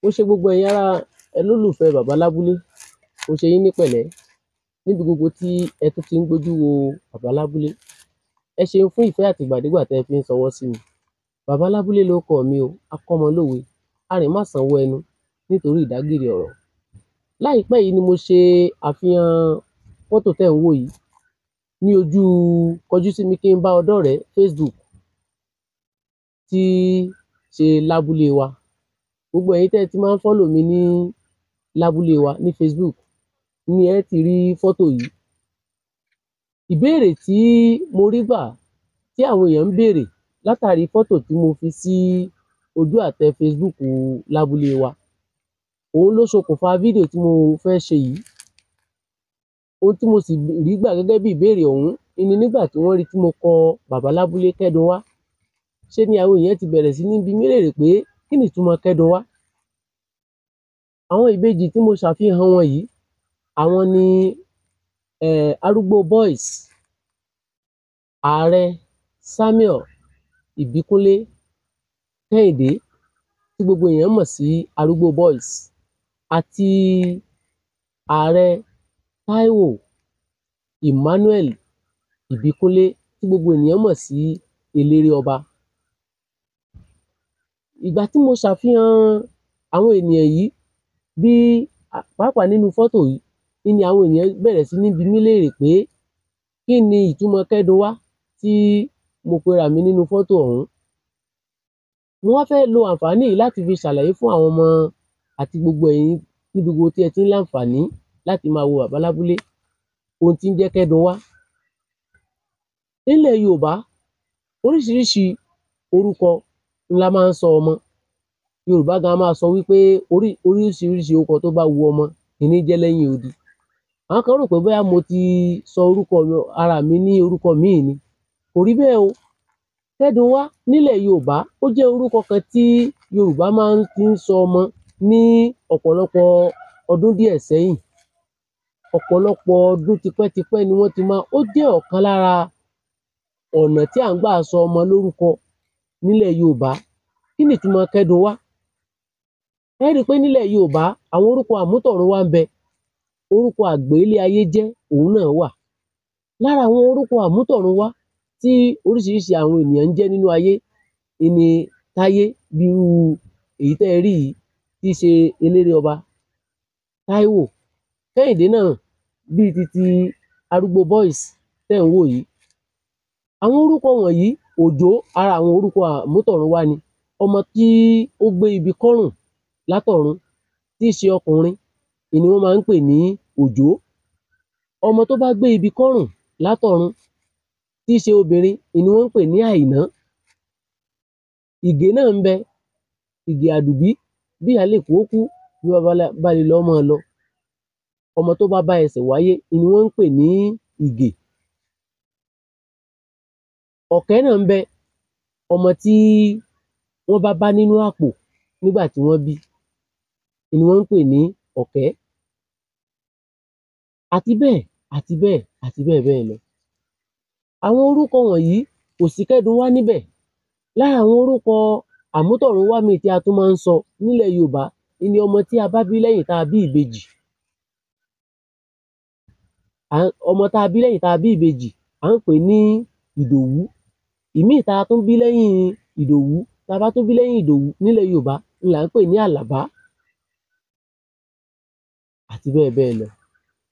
Mo ṣe gbogbo ẹ̀yin ará olólùfẹ́ Bàbá Lábúlé, mo ṣe yín ní pẹ̀lẹ́ níbi gbogbo tí ẹ tún ti ń gbójú wo Bàbá Lábúlé. Ẹ ṣeun fún ìfẹ́ àtìgbàdégbà tẹ́ ẹ fi ń ṣọwọ́ sí mi. Bàbá Lábúlé lórúkọ mi o, akọ́mọlówe, arìnmásanwó ẹnu nítorí ìdágìrì ọ̀rọ̀. Láìpẹ́ yìí ni mo ṣe àfihàn fọ́tò tẹ́ ẹ̀ ń wò yìí ní ojú kọjú-sí-mi kí n bá ọ dọ́rẹ̀ẹ́ Facebook tí ṣe lábúlé wa. Gbogbo ẹ̀yin tẹ́ ẹ ti máa ń follow mi ní lábúlé wa ní Facebook ni ẹ ti rí fọ́tò yìí. Ìbéèrè tí mo rí gbà tí àwọn èèyàn ń béèrè látàrí fọ́tò tí mo fi sí ojú àtẹ Facebook lábúlé wa, òun ló ṣokùnfà fídíò tí mo fẹ́ ṣe yìí. Ohun tí mo sì rí gbà gẹ́gẹ́ bí ìbéèrè ọ̀hún ni nígbà tí wọ́n rí tí mo kọ Bàbá Lábúlé Kẹ́dùnwá, ṣe ni àwọn èèyàn ti bẹ̀rẹ̀ sí ní bi mí léèrè pé kí ni ìtumọ̀ Kẹ́dùnwá? Àwọn ìbejì tí mo ṣàfihàn wọn yìí, àwọn ni Arúgbó Boys, Ààrẹ Samuel Ìbíkúnlé Kẹ́hìndé tí gbogbo èèyàn mọ̀ sí Arúgbó Boys àti Ààrẹ Táíwò Emmanuel Ìbíkúnlé tí gbogbo ènìyàn mọ̀ sí Eléré Ọba. Ìgbà tí mo ṣàfihàn àwọn ènìyàn yìí bí pàápàá nínú fọ́tò yìí ni àwọn ènìyàn bẹ̀rẹ̀ sí ní bi mí léèrè pé kí ni ìtumọ̀ Kẹ́dùnwá tí mo pera mi nínú fọ́tò ọ̀hún. Mo wá fẹ́ lo àǹfààní yìí láti fi ṣàlàyé fún àwọn ọmọ àti gbogbo ẹ̀yin níbi gbogbo tí ẹ ti ń láǹfààní láti máa wo Bàbá Lábúlé ohun tí ń jẹ́ Kẹ́dùnwá. Nílẹ̀ Yorùbá, oríṣiríṣi orúkọ la máa ń sọ ọmọ. Yorùbá gan a máa sọ wí pé oríṣiríṣi orúkọ tó bá wu ọmọ ní jẹ́ lẹ́yìn odi. Àwọn kan rò pé bóyá mo ti sọ orúkọ ara mi ní orúkọ míì ni. Kò rí bẹ́ẹ̀ o. Kẹ́dùnwá nílẹ̀ Yorùbá ó jẹ́ orúkọ kan tí Yorùbá máa ń fi ń sọ ọmọ ní ọ̀pọ̀lọpọ̀ ọdún díẹ̀ sẹ́yìn. Ọ̀pọ̀lọpọ̀ ọdún tipẹ́tipẹ́ ni wọ́n ti máa, ó jẹ́ ọ̀kan lára ọ̀nà tí à ń gbà sọ ọmọ lórúkọ nílẹ̀ Yorùbá. Kí ni ìtumọ̀ Kẹ́dùnwá? Ẹ rí i pé nílẹ̀ Yorùbá àwọn orúkọ àmútọ̀runwá ń bẹ, orúkọ àgbélé ayé jẹ́ òun náà wà. Lára àwọn orúkọ àmútọ̀runwá tí oríṣiríṣi àwọn ènìyàn ń jẹ́ nínú ayé ni Táyé, bí irú èyí tẹ́ ẹ rí yìí tí í ṣe Eléré Ọba, Táíwò, Kẹ́hìndé náà bíi ti Arúgbó Boys tẹ́ ẹ̀ ń wò yìí. Àwọn orúkọ wọ̀nyí, Òjó ara àwọn orúkọ àmútọ̀runwá ni. Ọmọ tí ó gbé ibi kọ́rùn látọ̀run tí í ṣe ọkùnrin ni wọ́n máa ń pè ní Òjó. Ọmọ tó bá gbé ibi kọ́rùn látọ̀run tí í ṣe obìnrin ni wọ́n ń pè ní Àìná. Ìgè náà ń bẹ, Ìgè Àdùbí, bí ìyá lè kú ó kú, bí baba bá lè lọ máa lọ. Ọmọ tó bá bá ẹsẹ̀ wáyé ni wọ́n ń pè ní Ìgè. Ọ̀kẹ́ náà ń bẹ, ọmọ tí wọ́n bá bá nínú àpò nígbà tí wọ́n bí ni wọ́n ń pè ní Ọ̀kẹ́. Àti bẹ́ẹ̀ àti bẹ́ẹ̀ àti bẹ́ẹ̀ bẹ́ẹ̀ lọ. Àwọn orúkọ wọ̀nyí kò sí Kẹ́dùnwá níbẹ̀. Lára àwọn orúkọ àmútọ̀runwá míì tí a tún máa ń sọ nílẹ̀ Yorùbá ni ọmọ tí a bá bí lẹ́yìn tá a bí ìbejì. Ọmọ tá a bí lẹ́yìn tá a bí ìbejì à ń pè ní Ìdòwú. Ìmíì tá a tún bí lẹ́yìn Ìdòwú, tá a bá tún bí lẹ́yìn Ìdòwú nílẹ̀ Yorùbá ń là ń pè ní Àlàbá àti bẹ́ẹ̀ bẹ́ẹ̀ lọ.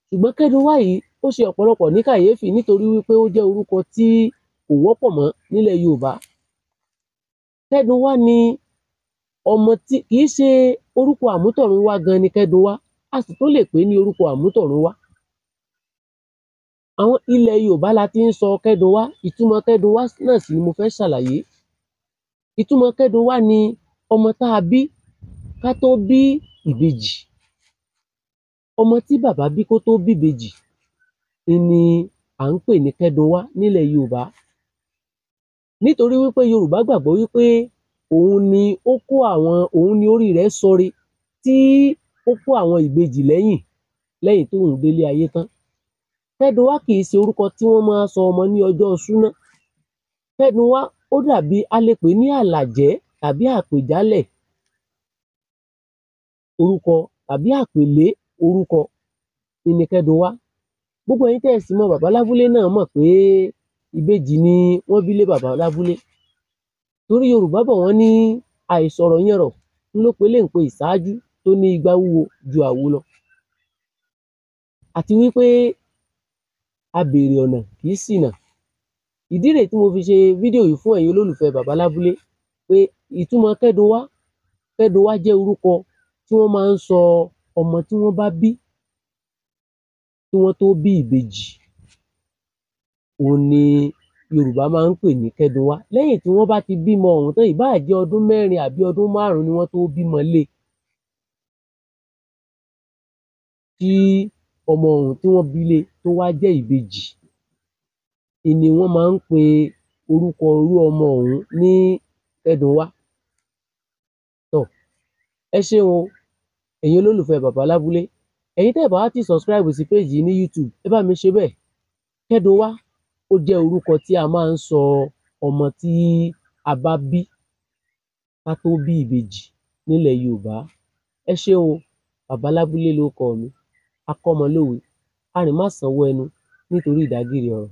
Ṣùgbọ́n Kẹ́dùnwá yìí ó ṣe ọ̀pọ̀lọpọ̀ ní kàyéfì nítorí wí pé ó jẹ́ orúkọ tí kò wọ́pọ̀ mọ́ nílẹ̀ Yorùbá. Kẹ́dùnwá ni ọmọ tí kì í ṣe orúkọ àmútọ̀runwá gan ni Kẹ́dùnwá, a sì tún lè pè é ní orúkọ àmútọ̀runwá. Àwọn ilẹ̀ Yorùbá la ti ń sọ Kẹ́dùnwá, ìtumọ̀ Kẹ́dùnwá náà sì ni mo fẹ́ ṣàlàyé. Ìtumọ̀ Kẹ́dùnwá ni ọmọ tá a bí ká tó bí ìbejì. Ọmọ tí bàbá bí kó tó bí ìbejì ni à ń pè ní Kẹ́dùnwá nílẹ̀ Yorùbá. Nítorí wí pé Yorùbá gbàgbọ́ wí pé òun ni ó kó àwọn, òun ni orí rẹ̀ sọre tí ó kó àwọn ìbejì lẹ́yìn, lẹ́yìn tóun délé ayé tán. Kẹ́dùnwá kì í ṣe orúkọ tí wọ́n máa ń sọ ọmọ ní ọjọ́ súná. Kẹ́dùnwá ó dàbí, a lè pè é ní àlàjẹ́ tàbí àpèjálẹ̀. Orúkọ tàbí àpèlé orúkọ ni Kẹ́dùnwá. Gbogbo ẹ̀yin tẹ́ ẹ sì mọ bàbá lábúlé náà mọ̀ pé ìbejì ni wọ́n bí lé bàbá lábúlé, torí Yorùbá bọ̀ wọ́n ní àìsọ̀rọ̀ yanrọ̀ ń ló pe léǹpe ìṣáájú tó ní igbá wúwo ju àwo lọ. Àti wí pé abèrè ọ̀nà kì í ṣìnà. Ìdí rèé tí mo fi ṣe fídíò yìí fún ẹ̀yin olólùfẹ́ bàbá lábúlé pé ìtumọ̀ Kẹ́dùnwá, Kẹ́dùnwá jẹ́ orúkọ tí wọ́n máa ń sọ ọmọ tí wọ́n bá bí kí wọ́n tó bí ìbejì, òun ni Yorùbá máa ń pè ní Kẹ́dùnwá. Lẹ́yìn tí wọ́n bá ti bímọ ọ̀hún tán, ìbáà jẹ́ ọdún 4 àbí ọdún 5 ni wọ́n tó bímọ lé e, tí ọmọ ọ̀hún tí wọ́n bí lé e tó wá jẹ́ ìbejì, ni wọ́n máa ń pe orúkọ irú ọmọ ọ̀hún ní Kẹ́dùnwá. Tọ́ ẹ ṣeun o, ẹ̀yin olólùfẹ́ bàbá lábúlé. Ẹ̀yin tẹ́ ẹ̀ bá wá tíì subscribe sí page yìí ní YouTube, ẹ bá mi ṣe bẹ́ẹ̀. Kẹ́dùnwá ó jẹ́ orúkọ tí a máa ń sọ ọmọ tí a bá bí ká tó bí ìbejì nílẹ̀ Yorùbá. Ẹ ṣeun o, bàbá lábúlé lórúkọ mi, akọ́mọlówe, arìnmásanwó ẹnu nítorí ìdágìrì ọ̀rọ̀.